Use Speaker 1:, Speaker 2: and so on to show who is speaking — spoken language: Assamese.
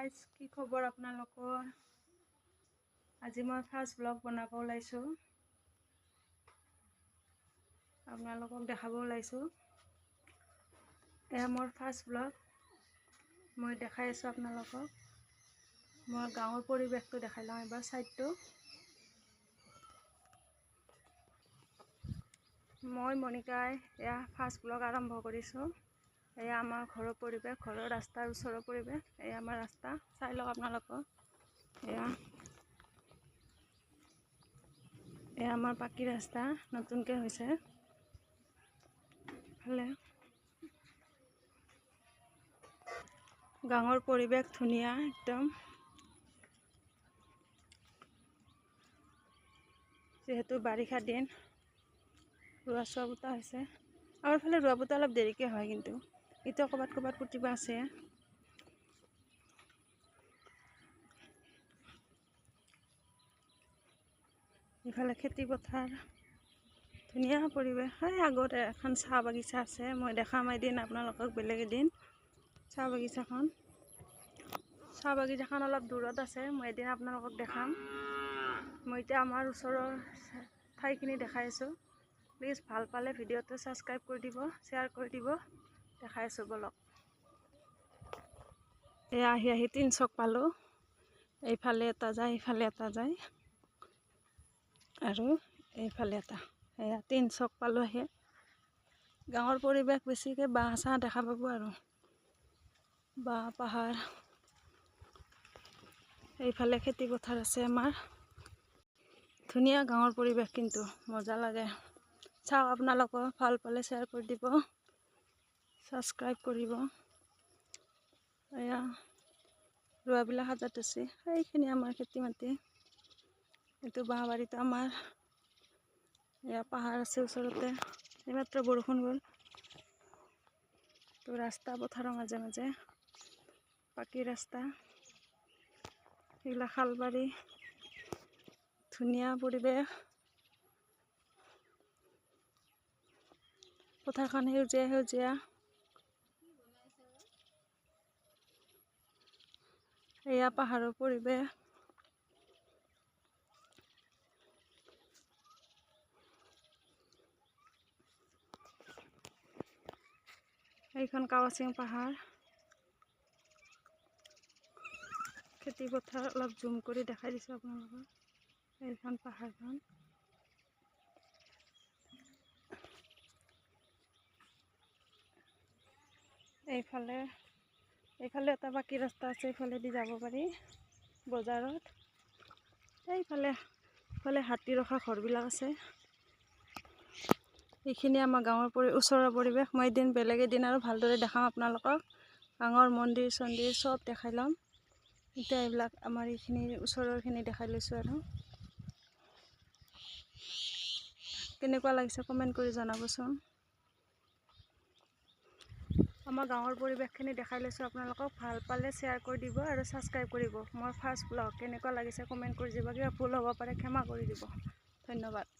Speaker 1: গাইজ, কি খবৰ আপোনালোকৰ? আজি মই ফাৰ্ষ্ট ব্লগ বনাব ওলাইছোঁ, আপোনালোকক দেখাব ওলাইছোঁ। এয়া মোৰ ফাৰ্ষ্ট ব্লগ, মই দেখাই আছোঁ আপোনালোকক। মই গাঁৱৰ পৰিৱেশটো দেখাই লওঁ এবাৰ ছাইডটো। মই মণিকাই এয়া ফাৰ্ষ্ট ব্লগ আৰম্ভ কৰিছোঁ। এয়া আমাৰ ঘৰৰ পৰিৱেশ, ঘৰৰ ৰাস্তাৰ ওচৰৰ পৰিৱেশ। এয়া আমাৰ ৰাস্তা, চাই লওক আপোনালোকৰ। এয়া এয়া আমাৰ পাকী ৰাস্তা, নতুনকৈ হৈছে। ভালে গাঁৱৰ পৰিৱেশ ধুনীয়া একদম। যিহেতু বাৰিষা দিন, ৰোৱা চোৱা পোতা হৈছে। আমাৰ ফালে ৰোৱা পোতা অলপ দেৰিকৈ হয়, কিন্তু এতিয়া ক'ৰবাত ক'ৰবাত পুতিব আছে। ইফালে খেতি পথাৰ, ধুনীয়া পৰিৱেশ। এই আগতে এখন চাহ বাগিচা আছে, মই দেখাম এদিন আপোনালোকক বেলেগ এদিন। চাহ বাগিচাখন, চাহ বাগিচাখন অলপ দূৰত আছে, মই এদিন আপোনালোকক দেখাম। মই এতিয়া আমাৰ ওচৰৰ ঠাইখিনি দেখাই আছোঁ। প্লিজ ভাল পালে ভিডিঅ'টো ছাবস্ক্ৰাইব কৰি দিব, শ্বেয়াৰ কৰি দিব। দেখাই আছোঁ, বলক। এয়া আহি আহি তিনচক পালোঁ। এইফালে এটা যায়, এইফালে এটা যায়, আৰু এইফালে এটা। এয়া তিনচক পালোঁ আহি। গাঁৱৰ পৰিৱেশ বেছিকৈ বাঁহ চাহ দেখা পাব আৰু, বাঁহ পাহাৰ। এইফালে খেতি পথাৰ আছে আমাৰ। ধুনীয়া গাঁৱৰ পৰিৱেশ, কিন্তু মজা লাগে। চাওক আপোনালোকৰ, ভাল পালে শ্বেয়াৰ কৰি দিব, ছাবস্ক্ৰাইব কৰিব। এয়া ৰোৱাবিলাক সাজাত আছে। সেইখিনি আমাৰ খেতি মাটি, এইটো বাঁহ বাৰীটো আমাৰ। এয়া পাহাৰ আছে ওচৰতে। এইমাত্ৰ বৰষুণ গ'ল। তো ৰাস্তা পথাৰৰ মাজে মাজে পাকী ৰাস্তা। এইবিলাক খালবাৰী, ধুনীয়া পৰিৱেশ। পথাৰখন সেউজীয়া সেউজীয়া। এয়া পাহাৰৰ পৰিৱেশ। এইখন কাৱাচিং পাহাৰ। খেতি পথাৰ অলপ জুম কৰি দেখাই দিছোঁ আপোনালোকক। এইখন পাহাৰখন। এইফালে এইফালে এটা বাকী ৰাস্তা আছে, এইফালেদি যাব পাৰি বজাৰত। এইফালে এইফালে হাতী ৰখা ঘৰবিলাক আছে। এইখিনি আমাৰ গাঁৱৰ ওচৰৰ পৰিৱেশ। মই এদিন বেলেগ এদিন আৰু ভালদৰে দেখাম আপোনালোকক। গাঁৱৰ মন্দিৰ চন্দিৰ চব দেখাই ল'ম। এতিয়া এইবিলাক আমাৰ এইখিনি ওচৰৰখিনি দেখাই লৈছোঁ আৰু। কেনেকুৱা লাগিছে কমেণ্ট কৰি জনাবচোন। আমাৰ গাঁৱৰ পৰিৱেশখিনি দেখাই লৈছোঁ আপোনালোকক। ভাল পালে শ্বেয়াৰ কৰি দিব আৰু ছাবস্ক্ৰাইব কৰিব। মোৰ ফাৰ্ষ্ট ব্লগ কেনেকুৱা লাগিছে কমেণ্ট কৰি দিব। কিবা ভুল হ'ব পাৰে, ক্ষমা কৰি দিব। ধন্যবাদ।